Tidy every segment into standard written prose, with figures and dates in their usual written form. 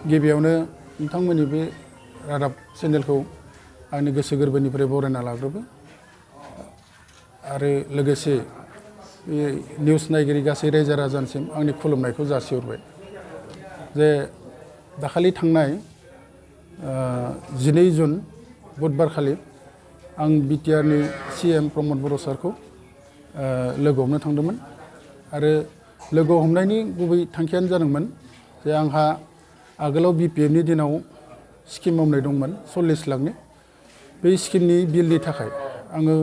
गिबियावनो नोंथांमोननि बे रादाब चेनेलखौ आंनि गोसो गोरबोनिफ्राय बरायना लाग्रोबाय आरो लोगोसे बे निउस नायगिरि गासै रायजो राजानिसिम आंनि खुलुमनायखौ जासिहरबाय जे दाखालि थांनाय 12 जुन बुधबारखालि आं बिटिआरनि CM प्रमद बर' सारखौ लोगो हमनो थांदोंमोन आरो लोगो हमनायनि गुबै थांखियानो जादोंमोन जे आंहा आगोलाव BPFनि दिनाव स्किम मावनाय दंमोन 40 लाखनि बे स्किमनि बिलनि थाखाय आङो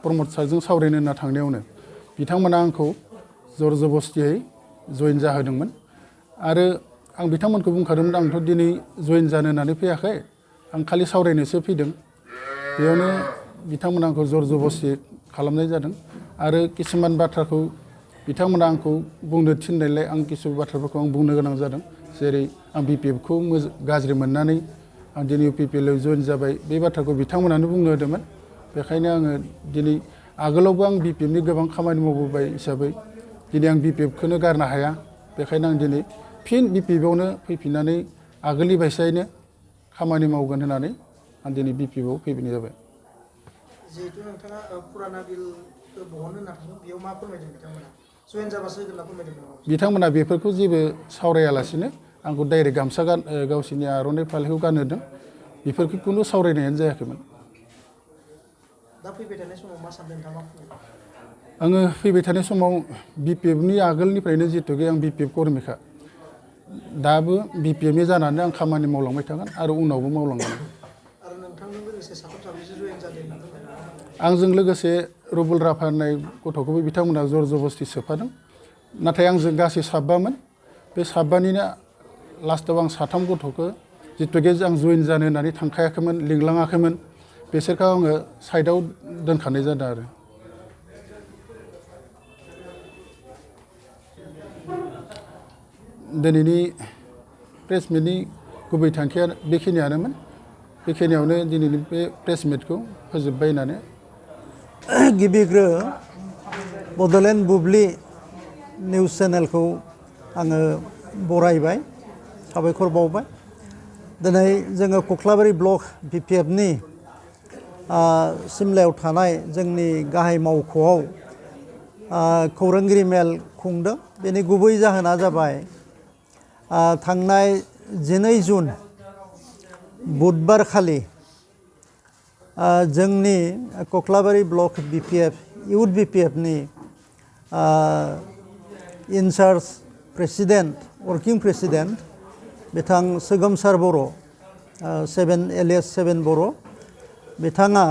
प्रमद सारजों सावरायनो होनना थांनायावनो बिथांमोना आंखौ जर जबस्तियै जइन जाहोदोंमोन आरो आं बिथांमोनखौ बुंखादोंमोन आंथ' दिनै जइन जानो होननानै फैयाखै आं खालि सावरायनोसो फैदों बेयावनो बिथांमोना आंखौ जर जबस्ति खालामनाय जादों आरो किसुमान बाथ्राखौ बिथांमोना आंखौ बुंनो थिननायलाय आं किसु बाथ्राफोरखौ आं बुंनो गोनां जादों जेरै आं BPFखौ गाज्रि मोननानै आं दिनै UPPLआव जइन जाबाय बे बाथ्राखौ बिथांमोनानो बुंनो होदोंमोन बेखायनो आङो दिनै आगोलावबो आं BPFनि गोबां खामानि मावबोबाय हिसाबै दिनै आं BPFखौनो गारनो हाया बेखायनो आं दिनै फिन BPFआवनो फैफिननानै आगोलनि बायसायैनो खामानि मावगोन होननानै आं दिनै BPFआव फैफिननाय जाबाय जिहेतु नोंथाङा पुराना बिल बहननो होनना थाङो बेयाव मा फोरमायदों बिथांमोना जइन जाबासो होगोन होनना फोरमायदों बिथांमोना बेफोरखौ जेबो सावरायालासिनो आंखौ डाइरेक्ट गामसा गावसोरनि आर'नाइ फालिखौ गानहोदों बेफोरखौ खुनु सावरायनायानो जायाखैमोन दा फैबाय थानाय समाव मा सानदों नोंथाङा मा फोरमायदों आङो फैबाय थानाय समाव BPFनि आगोलनिफ्रायनो जिहेतुके आं BPF कर्मिखा दाबो BPFनि जानानै आं खामानि मावलांबाय थागोन आरो उनावबो मावलांगोन आरो नोंथांजों लोगोसे साथाम साब्रैसो जइन जादों होनना फोरमायदों आंजों लोगोसे रुबुल राफा होननाय गथ'खौबो बिथांमोना जर जबस्ति सोफादों नाथाय आंजों गासै 7बामोन बे 7बानिनो लास्टआव आं 3 गथ'खौ जितुके आं जइन जानो होननानै थांखायाखैमोन लिंलाङाखैमोन बिसोरखौ आङो साइडआव दोनखानाय जादों आरो दिनैनि प्रेस मिटनि गुबै थांखिया बेखिनियानोमोन बेखिनियावनो दिनैनि बे प्रेस मिटखौ फोजोबबाय होननानै गिबिग्रो बड'लेण्ड बुब्लि निउस चेनेलखौ आङो बरायबाय साबायखर बावबाय दिनै जोङो कख्लाबारि ब्लक BPFनि सिमलायाव थानाय जोंनि गाहाय मावख'आव खौरांगिरि मेल खुंदों बेनि गुबै जाहोना जाबाय थांनाय 12 जुन बुधबारखालि जोंनि कख्लाबारि ब्लक BPF इउथ BPFनि इनचार्ज प्रेसिडेन्ट वर्किं प्रेसिडेन्ट बिथां सोगोमसार बर' 7 एलियास 7 बर' बिथाङा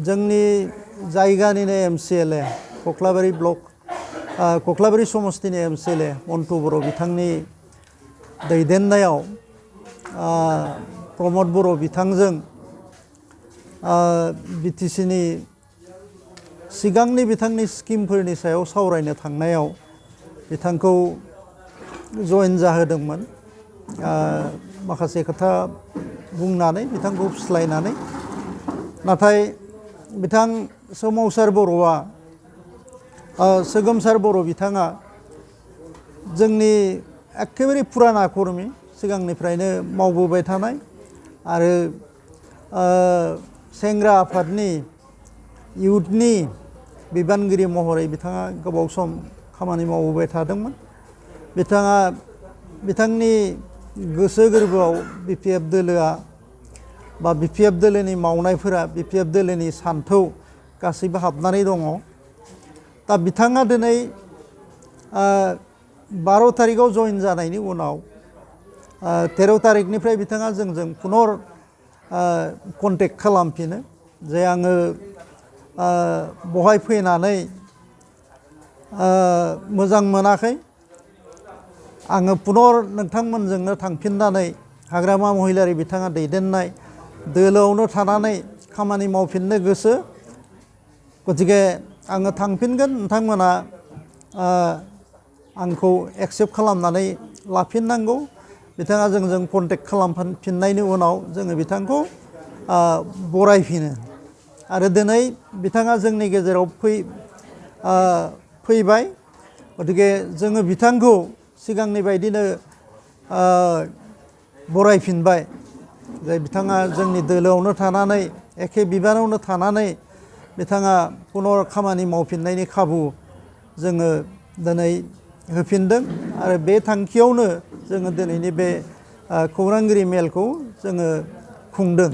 जोंनि जायगानिनो MCLA कख्लाबारि ब्लक कख्लाबारि समस्तिनि MCLA मन्टु बर' बिथांनि दैदेननायाव प्रमद बर' बिथांजों BTCनि सिगांनि बिथांनि स्किमफोरनि सायाव सावरायनो थांनायाव बिथांखौ जइन जाहोदोंमोन माखासे खोथा बुंनानै बिथांखौ फुस्लायनानै नाथाय बिथां सोमावसार बर'आ सोगोमसार बर' बिथाङा जोंनि एखेबारे पुराना कर्मि सिगांनिफ्रायनो मावबोबाय थानाय आरो सेंग्रा आफादनि इउथनि बिबानगिरि महरै बिथाङा गोबाव सम खामानि मावबोबाय थादोंमोन बिथाङा बिथांनि गोसो गोरबोआव BPF दोलोआ बा BPF दोलोनि मावनायफोरा BPF दोलोनि सान्थौ गासैबो हाबनानै दङ दा बिथाङा दिनै 12 तारिखआव जइन जानायनि उनाव 13 तारिखनिफ्राय बिथाङा जोंजों पुनर कन्टेक्ट खालामफिनो जे आङो बहाय फैनानै मोजां मोनाखै आङो पुनर नोंथांमोनजोंनो थांफिननानै हाग्रामा महिलारि बिथाङा दैदेननाय दोलोआवनो थानानै खामानि मावफिननो गोसो गतिके आङो थांफिनगोन नोंथांमोना आंखौ एक्सेप्ट खालामनानै लाफिननांगौ बिथाङा जोंजों कन्टेक्ट खालामफिननायनि उनाव जोङो बिथांखौ बरायफिनो आरो दिनै बिथाङा जोंनि गेजेराव फैबाय गतिके जोङो बिथांखौ सिगांनि बायदिनो बरायफिनबाय जे बिथाङा जोंनि दोलोआवनो थानानै एखे बिबानावनो थानानै बिथाङा पुनर खामानि मावफिननायनि खाबु जोङो दिनै होफिनदों आरो बे थांखियावनो जोङो दिनैनि बे खौरांगिरि मेलखौ जोङो खुंदों।